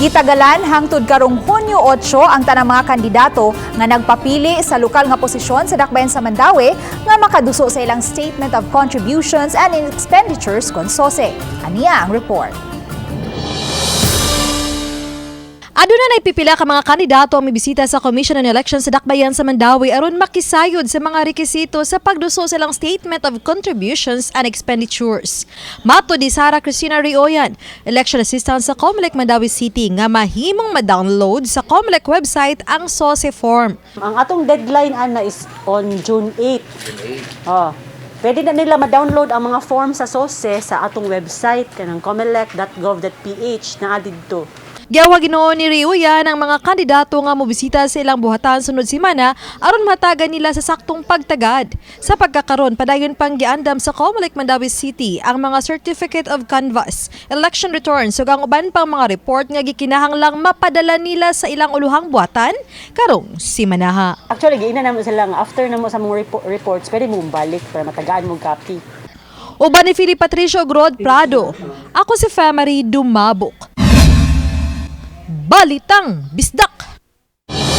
Gitagalan hangtod karong Hunyo 8 ang tanang mga kandidato nga nagpapili sa lokal nga posisyon sa Dakbayan sa Mandaue nga makaduso sa ilang Statement of Contributions and Expenditures kon SOCE. Aniya ang report. Aduna na pipila ka mga kandidato ang mibisita sa Commission on Elections sa Dakbayan sa Mandaue aron makisayod sa mga rekisito sa pagduso sa ilang Statement of Contributions and Expenditures. Matod ni Sara Cristina Rioyan, Election Assistant sa COMELEC Mandaue City, nga mahimong ma-download sa COMELEC website ang SOCE form. Ang atong deadline ana is on June 8. Oh. Pwede na nila ma-download ang mga form sa SOCE sa atong website kanang comelec.gov.ph naa didto. Giawhag hinuon ni Rioyan ang mga kandidato nga mobisita sa ilang buhatan sunod semana aron matagan nila sa saktong pagtagad. Sa pagkakaron, padayon pang giandam sa COMELEC Mandaue City ang mga Certificate of Canvass, election returns ug ang uban pang mga report nga gikinahanglang mapadala nila sa ilang uluhang buhatan karong simanaha. Actually, giingnan namo sila nga after namo sa mga reports, pwede mo balik para matagaan mo copy. Uban ni Philip Patricio Grod Prado. Ako si Femary Dumabok. Balitang Bisdak!